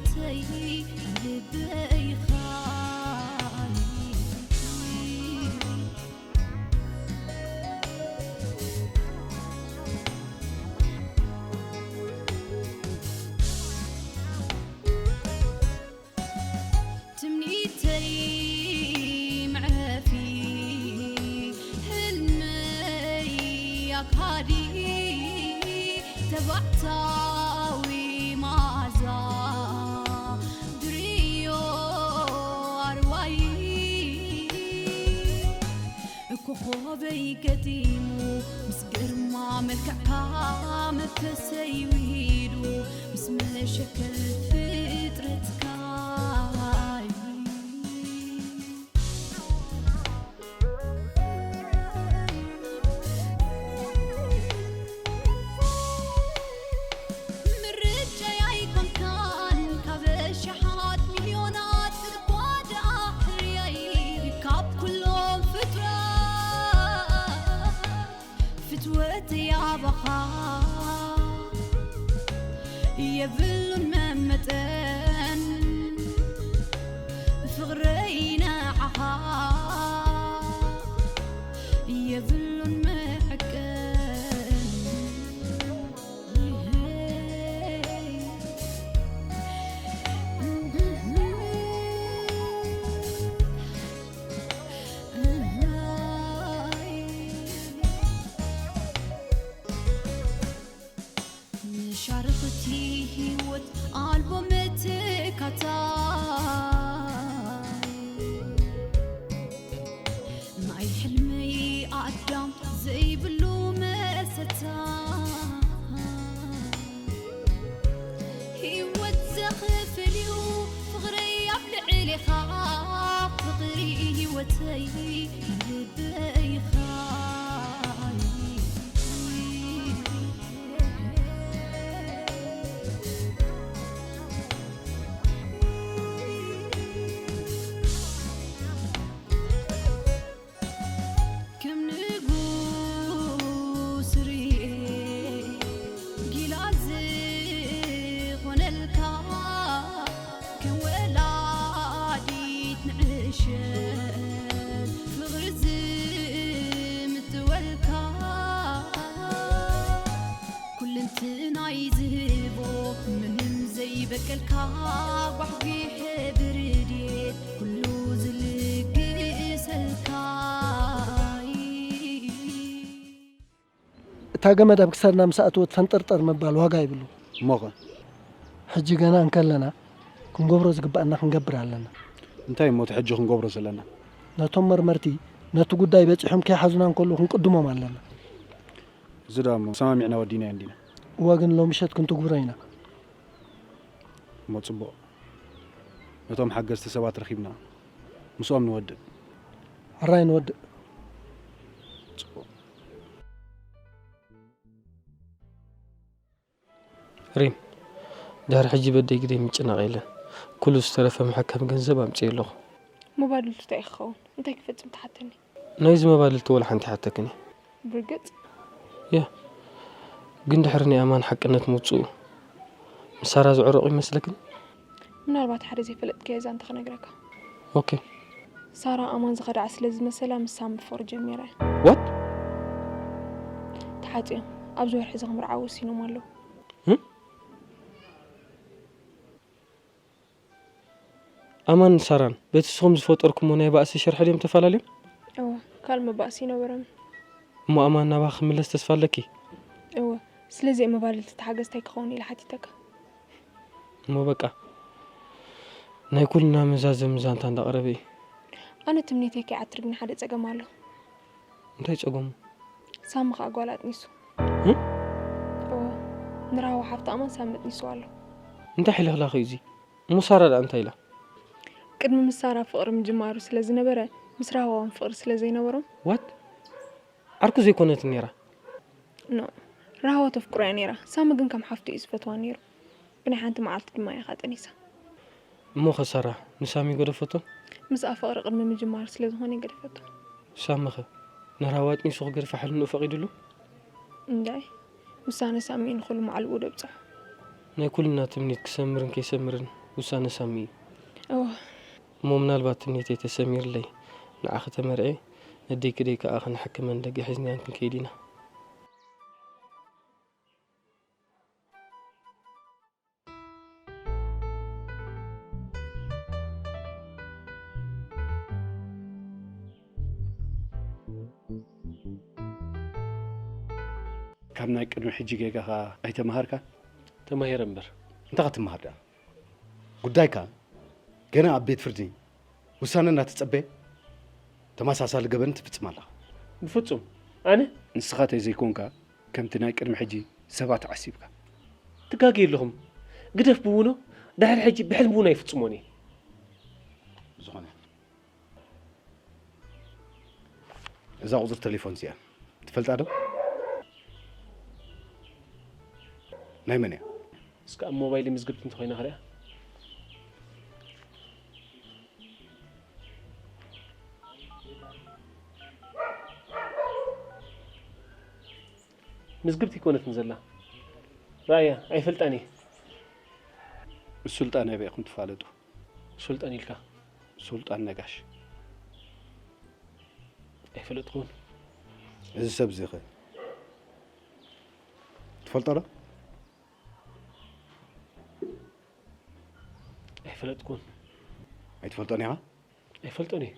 ተይ ልበይ ኻይ ትምኒተይ መዕረፊ ህልመይ ኣካዲ ተባዕታዊ መኣዛ ድርዮ ኣርዋይ ኮኾበይ ገጢሙ ምስ ግርማ መልክዕካ መንፈሰይ ውሂዱ ምስ መሸከል ፍጥረትካ ምርጫይ ኣይኮንካን ካብ ኣሽሓት ሚልዮናት እኳ ደኣ ሕርያይ ካብ ኩሎም ፍጡራት ፍትወተይ ኣባኻ የብሉን መመጠን ፍቕረይ ንዓኻ የብሉን መዐቀን። መሻርኽቲ ህይወት ኣልቦ መተካታይ ናይ ሕልመይ ኣዳም ዘይብሉ መሰታ ህይወት ዘኽፍል እዩ ፍቕረይ ኣብ ልዕሌኻ ፍቕሪ ህይወተይ ልበይኻ ከም ንጉስ ርኤ ጊላ ዝኾነልካ ከም ወላዲት ንዕሸል ፍቕሪ ዝምጥወልካ ኩልንትናይ ዝህቦ ምንም ዘይበቀልካ ጓሕጒሐ ብርድየት ኩሉ ዝልግሰልካ እታ ገመድ ኣብ ክሳድና ምስ ኣተወት ፈንጠርጠር ምባል ዋጋ ይብሉ። እሞኸ? ሕጂ ገና እንከለና ክንገብሮ ዝግባኣና ክንገብር ኣለና። እንታይ እሞ እቲ ሕጂ ክንገብሮ ዘለና? ነቶም መርመርቲ ነቲ ጉዳይ በጺሖም ከይሓዙና እንከለዉ ክንቅድሞም ኣለና። እዚ ደኣ እሞ ሰማሚዕና ወዲናዮ እንዲና። እወ ግን ሎምሸት ክንትግብሮ ኢና። እሞ ጽቡቕ። ነቶም ሓገዝቲ ሰባት ረኺብና ምስኦም ንወድእ። ሕራይ ንወድእ። ጽቡቕ። ሪም፣ ድሕሪ ሕጂ በደይ ግደይ ምጭናቕ የለን። ኩሉ ዝተረፈ ምሕካም ገንዘብ ኣምጽኤ ኣለኹ። መባልልቱ እንታይ ክኸውን? እንታይ ክፈጽም ትሓተኒ? ናይዚ መባልልቲ ወላ ሓንቲ ይሓተክን እየ። ብርግጽ? እየ። ግን ድሕሪ ናይ ኣማን ሓቅነት ምውጽኡ፣ ምስ ሳራ ዝዕረቑ ይመስለክን? ምናልባት ሓደ ዘይፈለጥክዮ ዛንታ ክነግረካ። ኦኬ። ሳራ ኣማን ዝኸድዓ ስለ ዝመሰላ፣ ምስ ሳሚ ፍቕሪ ጀሚራ እያ። ዋት? ተሓጽዮም፣ ኣብዚ ወርሒ እዚ ክምርዓው ወሲኖም ኣለዉ። እም? ኣማን ሳራን በቲ ንስኹም ዝፈጠርኩሞ ናይ ባእሲ ሽርሒ ድዮም ተፈላለዮም? እወ፣ ካልእ መባእሲ ኣይነበሮምን። እሞ ኣማን ናባኺ ክምለስ ተስፋ ኣለኪ? እወ፣ ስለዚ እየ መባልልቲ ተሓገዝታይ ክኸውን ኢለ ሓቲተካ። እሞ በቃ፣ ናይ ኩልና መዛዘሚ ዛንታ እንዳቐረበ እዩ። ኣነ ትምኒተይ ከይዓትር ግን ሓደ ጸገም ኣሎ። እንታይ ጸገሙ? ሳሚ ከኣ ጓል ኣጥኒሱ። እ? እወ፣ ንራህዋ ሓፍቲ ኣማን ሳሚ ኣጥኒስዋ ኣሎ። እንታይ ሕልኽላኽ እዩ እዚ? እሞ ሳራ ደኣ እንታይ ኢላ? ቅድሚ ምስ ሳራ ፍቕሪ ምጅማሩ ስለ ዝነበረ፣ ምስ ራህዋ እውን ፍቕሪ ስለ ዘይነበሮም። ዋት? ዓርኩ ዘይኮነትን ነይራ? ኖ፣ ራህዋ ተፍቅሮ እያ ነይራ። ሳሚ ግን ከም ሓፍቱ እዩ ዝፈትዋ ነይሩ። ብናይ ሓንቲ መዓልቲ ድማ እያ ከኣ ጠኒሳ። እሞ ኸ ሳራ ንሳሚ ገደፈቶ? ምስኣ ፍቕሪ ቅድሚ ምጅማሩ ስለ ዝኾነ ይገደፈቶ። ሳሚ ኸ ንራህዋ ኣጥኒሱ ክገድፋ ሕልንኡ ፈቒዱሉ? እንዳይ፣ ውሳነ ሳሚ እዩ ንኹሉ ማዕልኡ ደብጽሖ። ናይ ኩልና ትምኒት ክሰምርን ከይሰምርን ውሳነ ሳሚ እዩ። እወ። እሞ ምናልባት ትምኒተይ ተሰሚርለይ ንዓኺ ተመርዕየ፣ ነደይ ክደይ ከኣ ክንሓክመን ደገ ሒዝናየን ክንከይድ ኢና። ካብ ናይ ቅድሚ ሕጂ ጌጋኻ ኣይተማሃርካን? ተማሂረ እምበር። እንታይ ክትመሃር ደኣ? ጉዳይካ ገና ኣብ ቤት ፍርዲ ውሳነ እናተጸበየ ተመሳሳሊ ገበን ትፍጽም ኣለኻ። ብፍጹም። ኣነ? ንስኻ ተዘይኮንካ ከምቲ ናይ ቅድሚ ሕጂ ሰባት ዓሲብካ። ትጋገዩ ኣለኹም። ግደፍ ብውኖ፣ ድሕሪ ሕጂ ብሕልሚ እውን ኣይፍጽሞን እየ። ዝኾነ እዛ ቁጽሪ ቴሌፎን እዚኣ ትፈልጣ ዶ? ናይ መን እያ? እስከ ኣብ ሞባይል ምዝግብቲ እንተኾይና ክሪኣ። ምዝግብቲ ይኮነትን ዘላ። ራእያ ኣይፈልጣን እየ። ሱልጣን ኣበይ ኢኹም ትፋለጡ? ሱልጣን ኢልካ። ሱልጣን ነጋሽ። ኣይፈለጥኩን። እዚ ሰብ እዚ ኸ ትፈልጦ ዶ? ኣይፈለጥኩን። ኣይትፈልጦን ኢኻ? ኣይፈልጦን እየ።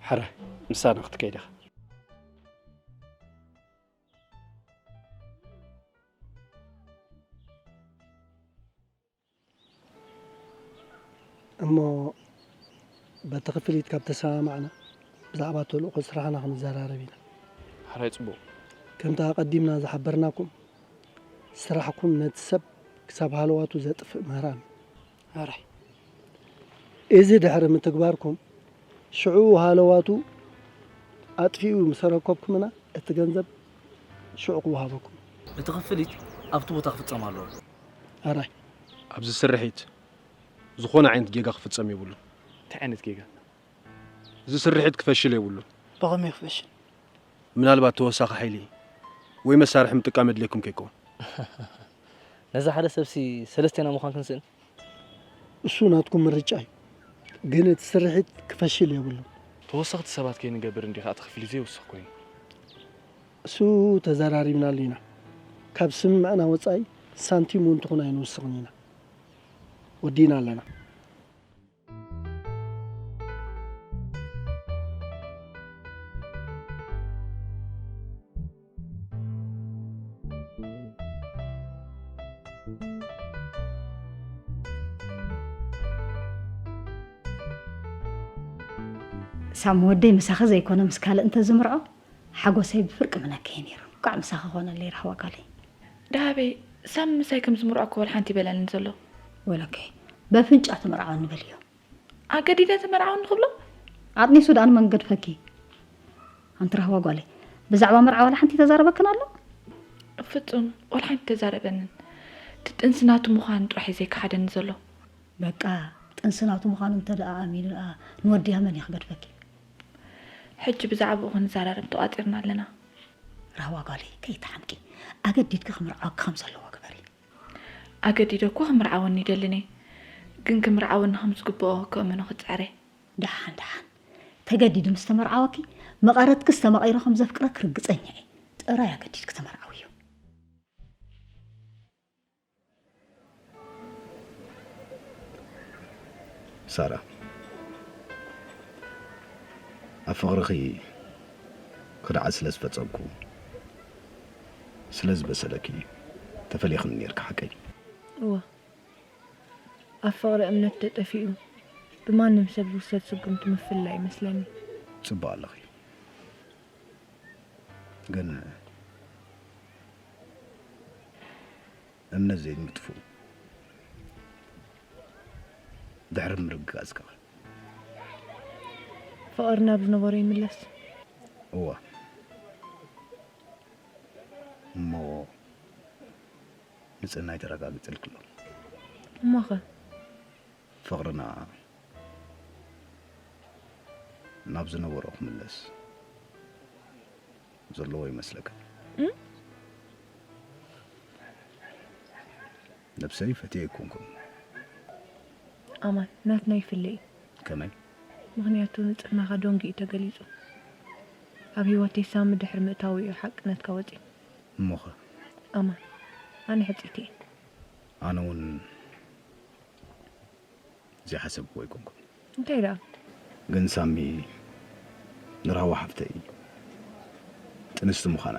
ሓረ ምሳና ክትከይድ ኢኻ። እሞ በቲ ክፍሊት ካብ ተሰማማዕና ብዛዕባ ተልእኾ ስራሕና ክንዘራረብ ኢና። ሓራይ ጽቡቕ። ከምቲ ኣቐዲምና ዝሓበርናኩም ስራሕኩም ነቲ ሰብ ክሳብ ሃለዋቱ ዘጥፍእ ምህራም እዩ። ሕራይ። እዚ ድሕሪ ምትግባርኩም ሽዑ ሃለዋቱ ኣጥፊኡ ምስ ኣረከብኩምና እቲ ገንዘብ ሽዑ ክወሃበኩም። እቲ ክፍሊት ኣብቲ ቦታ ክፍጸም ኣለዎ። ሕራይ። ኣብዚ ስርሒት ዝኾነ ዓይነት ጌጋ ክፍጸም የብሉን። እንታይ ዓይነት ጌጋ? እዚ ስርሒት ክፈሽል የብሉን። ብኸመይ ክፈሽል? ምናልባት ተወሳኺ ሓይሊ ወይ መሳርሒ ምጥቃም የድልየኩም ከይከውን። ነዚ ሓደ ሰብሲ ሰለስቴና ምዃን ክንስእን? እሱ ናትኩም ምርጫ እዩ፣ ግን እቲ ስርሒት ክፈሽል የብሉን። ተወሰኽቲ ሰባት ከይንገብር እንዲኻ እቲ ክፍሊት ዘይውስኽ ኮይኑ። እሱ ተዘራሪብናሉ ኢና። ካብ ስምምዕና ወጻኢ ሳንቲም እውን ትኹን ኣይንውስኽን ኢና። ወዲእና ኣለና። ሳሚ ወደይ ምሳኺ ዘይኮነ ምስ ካልእ እንተዝምርዖ ሓጎሰይ ብፍርቂ ምነከየ ነይሩ። እንቋዕ ምሳኺ ኮነለይ ራህዋ ጓለይ። ደሃበይ ሳሚ ምሳይ ከም ዝምርዖ እኮ ወላ ሓንቲ ኣይበለንን ዘሎ። ወለከ በፍንጫ ትምርዓወኒ በልዮ። ኣገዲደ ተመርዓወኒ ክብሎ? ኣጥኒሱ ደኣ ንመን ገድፈኪ? ኣንቲ ራህዋ ጓለይ ብዛዕባ መርዓ ዋላ ሓንቲ ተዛረበክን ኣሎ? ፍጹም ዋላ ሓንቲ ተዛረበንን። እቲ ጥንሲ ናቱ ምዃኑ ጥራሕ እዩ ዘይከሓደኒ ዘሎ። በቃ ጥንሲ ናቱ ምዃኑ እንተ ደኣ ኣሚኑ ደኣ ንወድያ መን እየ ክገድፈኪ? ሕጂ ብዛዕባኡ ክንዘራረብ ተቋጺርና ኣለና። ራህዋ ጓለይ ከይትሓምቂ ኣገዲድኪ ክምርዓወኪ ከም ዘለዎ ግበሪ። ኣገዲደ እኮ ክምርዓወኒ ይደልን እየ፣ ግን ክምርዓወኒ ከም ዝግብኦ ከእምኖ ክጽዕር እየ። ደሓን ደሓን ተገዲዱ ምስ ተመርዓወኪ መቐረትኪስ ተመቒሩ ከም ዘፍቅረኪ ርግጸኛ እየ። ጥራይ ኣገዲድኪ ተመርዓውዮ። ሳራ፣ ኣብ ፍቕርኺ ክድዓት ስለ ዝፈጸምኩ፣ ስለ ዝበሰለኪ ተፈሊኽኒ ኔርኪ፣ ሓቀይ? እወ፣ ኣብ ፍቕሪ እምነት ተጠፊኡ ብማንም ሰብ ዝውሰድ ስጉምቲ ምፍልላይ ይመስለኒ። ጽቡቕ ኣለኺ። ግን እምነት ዘይምጥፍኡ ድሕሪ ምርግጋጽ ከ? ፍቕሪ ናብ ዝነበሮ ይምለስ። እወ። እሞ ንጽህናይ ተረጋጊጽልኪ ኣሎ። እሞኸ? ፍቕርና ናብ ዝነበሮ ክምለስ ዘለዎ ይመስለካ? እም? ነብሰይ ፈትየ ኣይኮንኩን። ኣማን፣ ናትና ይፍለ እዩ። ከመይ? ምኽንያቱ ንጽህናኻ ዶንጊ እዩ ተገሊጹ። ኣብ ህይወተይ ሳሚ ድሕሪ ምእታዉ እዩ ሓቂ ናትካ ወጺኡ። እሞኸ? ኣማን፣ ኣነ ሕጽይቲ እየ። ኣነ እውን ዘይሓሰብክዎ ኣይኮንኩን። እንታይ ደኣ? ግን ሳሚ ንራህዋ ሓፍተይ ጥንስቲ ምዃና፣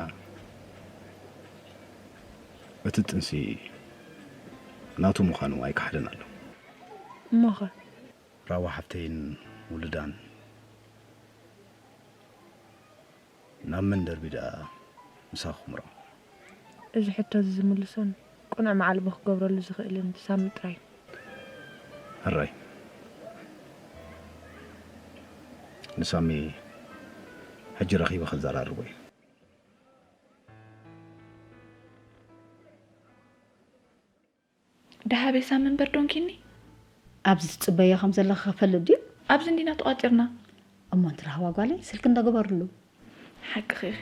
እቲ ጥንሲ ናቱ ምዃኑ ኣይከሓደን ኣሎ። እሞኸ? ራህዋ ሓፍተይን ውሉዳን ናብ መን ደርቢ ደኣ ምሳኹም ርኣኹ? እዚ ሕቶ እዚ ዝምልሶን ቅኑዕ መዓልቦ ክገብረሉ ዝኽእልን ሳሚ ጥራይ። ሕራይ። ንሳሚ ሕጂ ረኺበ ከዘራርቦ እየ። ደሃበይ ሳሚ እምበር ዶንኪኒ? ኣብዚ ትጽበዮ ከም ዘለኺ ክፈልጥ ድዩ? ኣብዚ እንዲና ተቋጺርና። እሞ እንቲ ራህዋ ጓለይ ስልኪ እንዳገበርሉ። ሓቅኺ ኢኺ።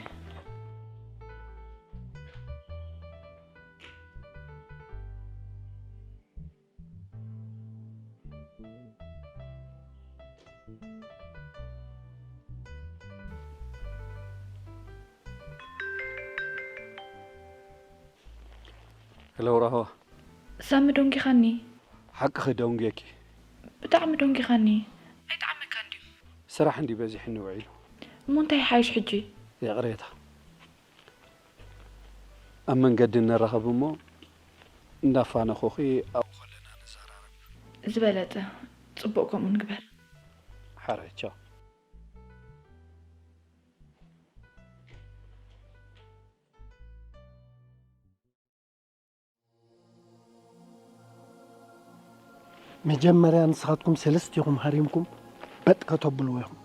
ሄሎ ራህዋ። ሳሚ ዶንጊኻኒ። ሓቅኺ ዶንጌኪ። ብጣዕሚ ዶንጊኻኒ። ኣይጠዓመካን ድዩ? ስራሕ እንዲ በዚሕኒ ውዒሉ። እሞ እንታይ ይሓይሽ ሕጂ? ይቕሬታ። ኣብ መንገዲ ንራኸብ እሞ እንዳፋነኹኺ ኣብኡ ከለና ንዘራረብ። ዝበለጸ። ጽቡቕ ከምኡ ንግበር። ሓራይ ቻው። መጀመርያ ንስኻትኩም ሰለስቲኹም ሃሪምኩም በጥ ከተብልዎ ኢኹም።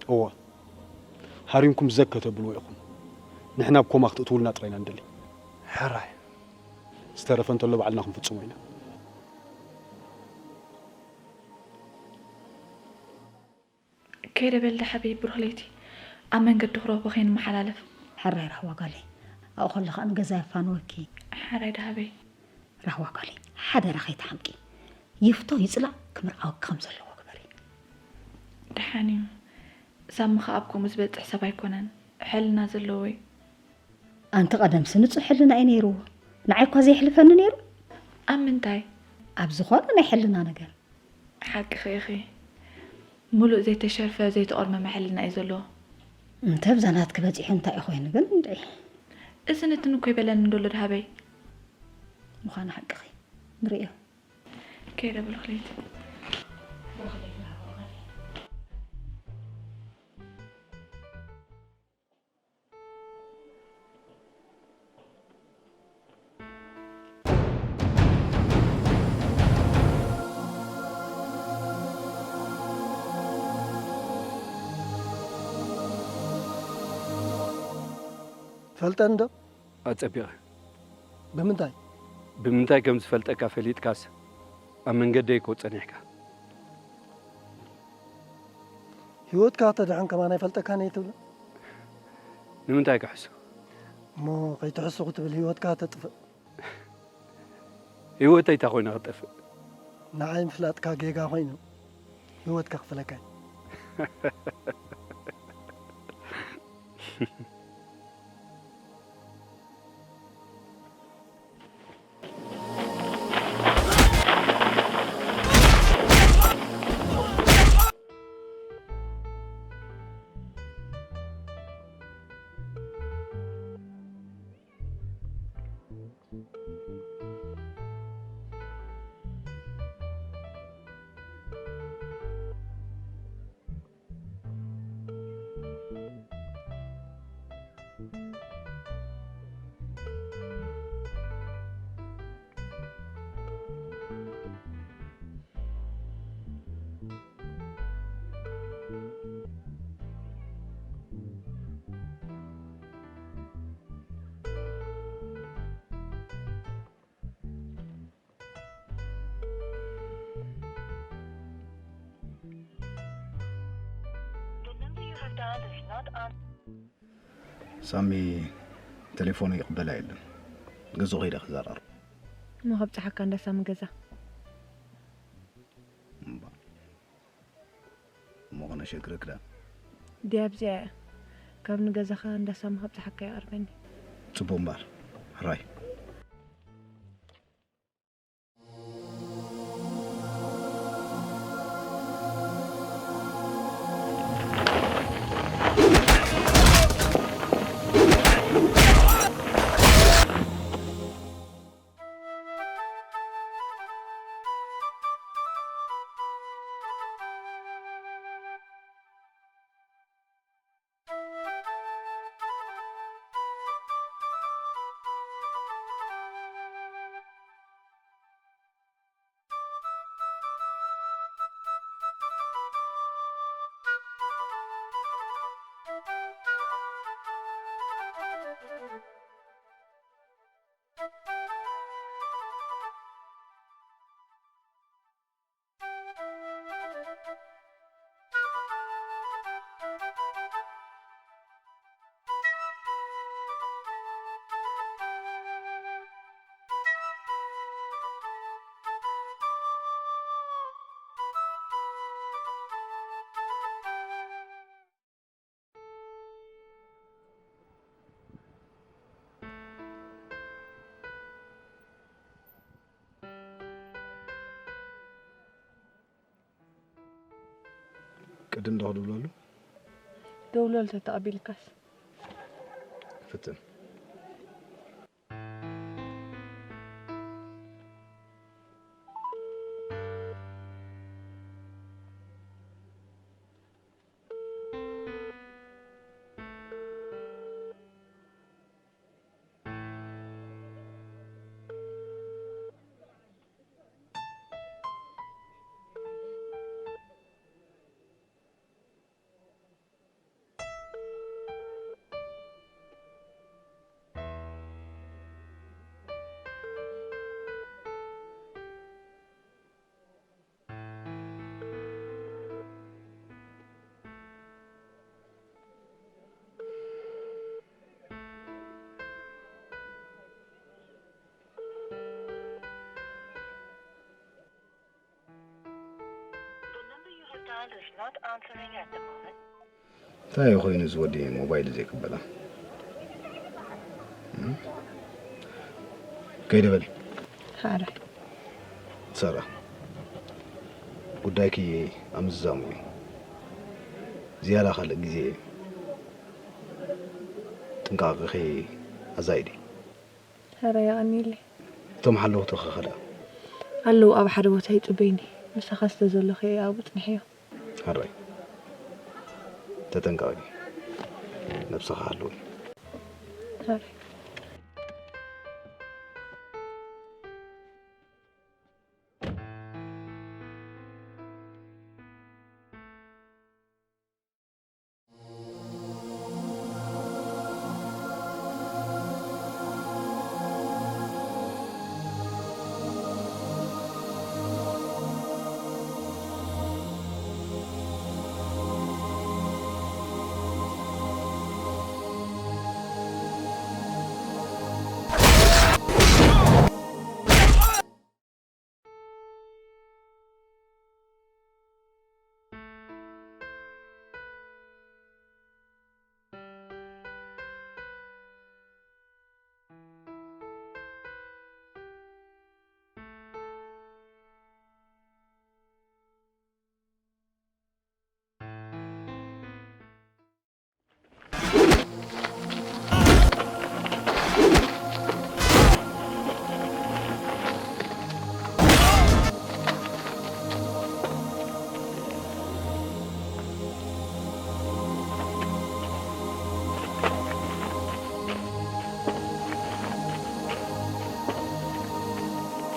እወ፣ ሃሪምኩም ዘግ ከተብልዎ ኢኹም። ንሕና ኣብ ኮማ ክትእትውልና ጥራይ ኢና ንደሊ። ሕራይ። ዝተረፈ እንተሎ ባዕልና ክንፍጽሞ ኢና። ከይደ በል ደሓበይ ብሩኽ ለይቲ። ኣብ መንገዲ ክረኽቦ ከይንመሓላለፍ። ሕራይ ራህዋ ጓለይ። ኣብኡ ከለኻ ንገዛ የፋንወኪ። ሕራይ ደሃበይ። ራህዋ ጓለይ፣ ሓደራ ከይትሓምቂ። ይፍቶ ይጽላእ ክምርዓወኪ ከም ዘለዎ ግበሪ። ደሓን እዩ። ሳሚ ኸኣ ኣብ ከምኡ ዝበጽሕ ሰብ ኣይኮነን። ሕልና ዘለዎ እዩ። ኣንቲ ቀደምሲ ንጹህ ሕልና እዩ ነይርዎ። ንዓይ እኳ ዘየሕልፈኒ ነይሩ። ኣብ ምንታይ? ኣብ ዝኾነ ናይ ሕልና ነገር። ሓቅኺ ኢኺ። ምሉእ ዘይተሸርፈ ዘይተቖርመመ ሕልና እዩ ዘለዎ። እንተ ብዛ ናትኪ በጺሑ እንታይ ኮይኑ ግን እንድዒ። እዚ ንትን እኮ ይበለኒ እንዶ ኣሎ ደሃበይ። ምዃኑ ሓቅኺ። ንርእዮ። ከይደ ብሩኽ ለይቲ። ትፈልጠኒ ዶ? ኣጸቢቐ። ብምንታይ? ብምንታይ ከም ዝፈልጠካ ፈሊጥካስ ኣብ መንገደይ እኮ ጸኒሕካ። ህይወትካ ተድሕን ከማን ኣይፈልጠካን እየ ትብሎ? ንምንታይ ክሕሱ? እሞ ከይትሕሱ ክትብል ህይወትካ ተጥፍእ። ህይወተይ እንታይ ኮይና ክጠፍእ? ንዓይ ምፍላጥካ ጌጋ ኮይኑ ህይወትካ ክፍለካ እዩ። The number you have dialed is not on. ሳሚ ቴሌፎኑ ይቕበላ የለን። ገዝኡ ከይደ ክዘራረብ። እሞ ከብጽሓካ እንዳ ሳሚ ገዛ። እምባ። እሞ ከነሸግረክ ዳ? ድያ ኣብዚኣ እያ። ካብ ንገዛኻ እንዳ ሳሚ ከብጽሓካ ይቐርበኒ። ጽቡቕ እምበኣር። ሕራይ። ቅድም ዶ ክድውለሉ? ደውለሉ ተተቐቢልካስ። ፍትን። The number you have dialed is not answering at the moment. እንታይ ኮይኑ እዚ ወዲ ሞባይል ዘይቅበላ? እም? ከይደ በል። ሓራይ። ሰራ። ጉዳይኪ ኣብ ምዝዛሙ እዩ። ዝያዳ ካልእ ግዜ ጥንቃቐኺ ኣዛይዲ። ኧረ የቐንየለይ። እቶም ሓለውትኺ ኸ ደኣ? ኣለዉ፣ ኣብ ሓደ ቦታ ይጽበዩኒ። ንስኻ ስለ ዘለኺ ኣብኡ ጽንሕዮ። ሕራይ። ተጠንቀቒ። ነብስኻ ሃልዊ። ሕራይ።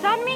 ሳሚ!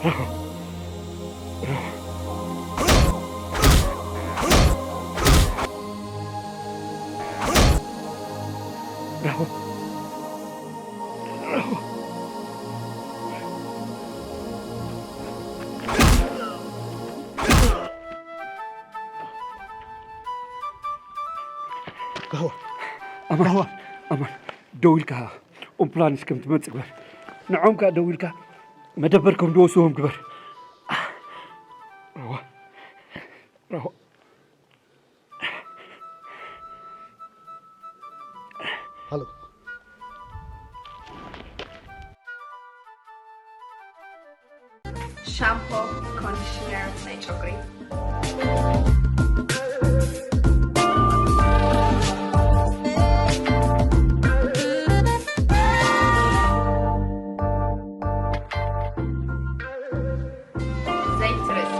ራሆ። ራሆ። ራሆ። ራሆ። ራሆ። ኣማን። ራሆ። ኣማን። ደው ኢልካ ኣምቡላንስ ከም ትመጽእ ግበር። ንዖም ከኣ ደው ኢልካ መደበር ከም ዝወስዎም ግበር። ራሆ። ራሆ። ሃሎ። ሻምፖ፣ ኮንዲሽነር ናይ ጨጉሪ። ዘይቲ ርእሲ።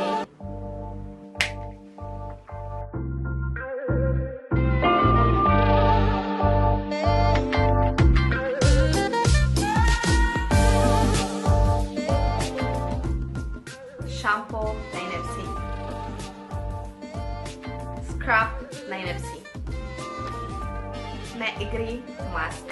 ሻምፖ ናይ ነብሲ። ስክራፕ ናይ ነብሲ። ናይ እግሪ ማስክ።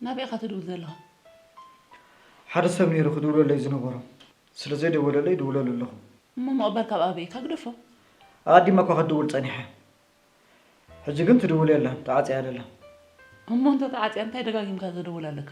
ናበይ ኢኻ ትድውል ዘለኻ? ሓደ ሰብ ነይሩ ክድውለለይ ዝነበሮ። ስለ ዘይደወለለይ ይድውለሉ ኣለኹ። እሞ ምቕባል ካብ ኣበይ ኢካ ግደፎ። ኣዲማ እኳ ክትድውል ጸኒሐ። ሕጂ ግን ትድውል የላን፣ ተዓጽያ ደላ። እሞ እንተ ተዓጽያ እንታይ ደጋጊምካ ዘደውል ኣለካ?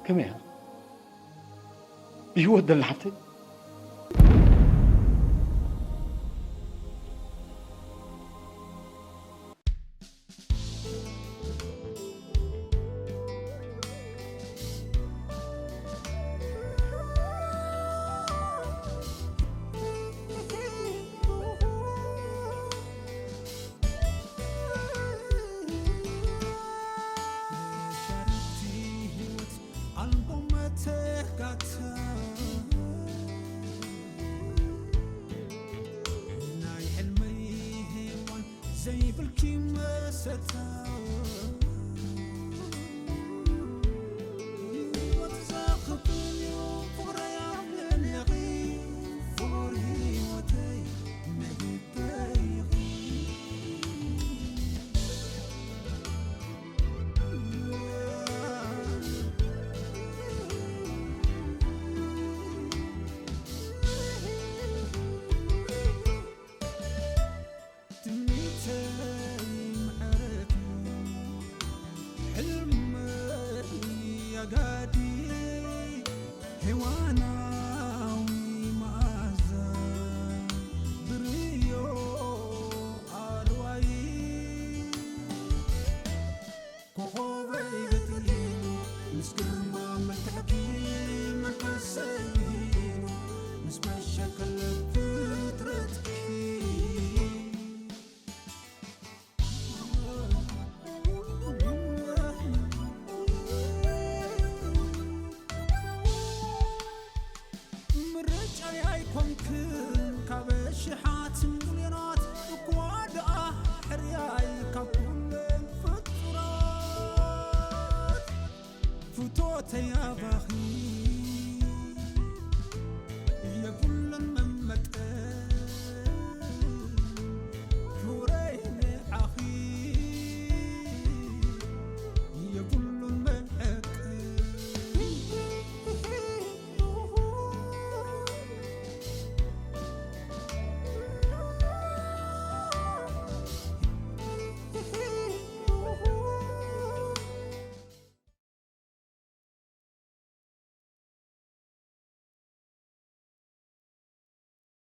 ከመይ እያ? ብህይወት ደላ ሓፍተይ?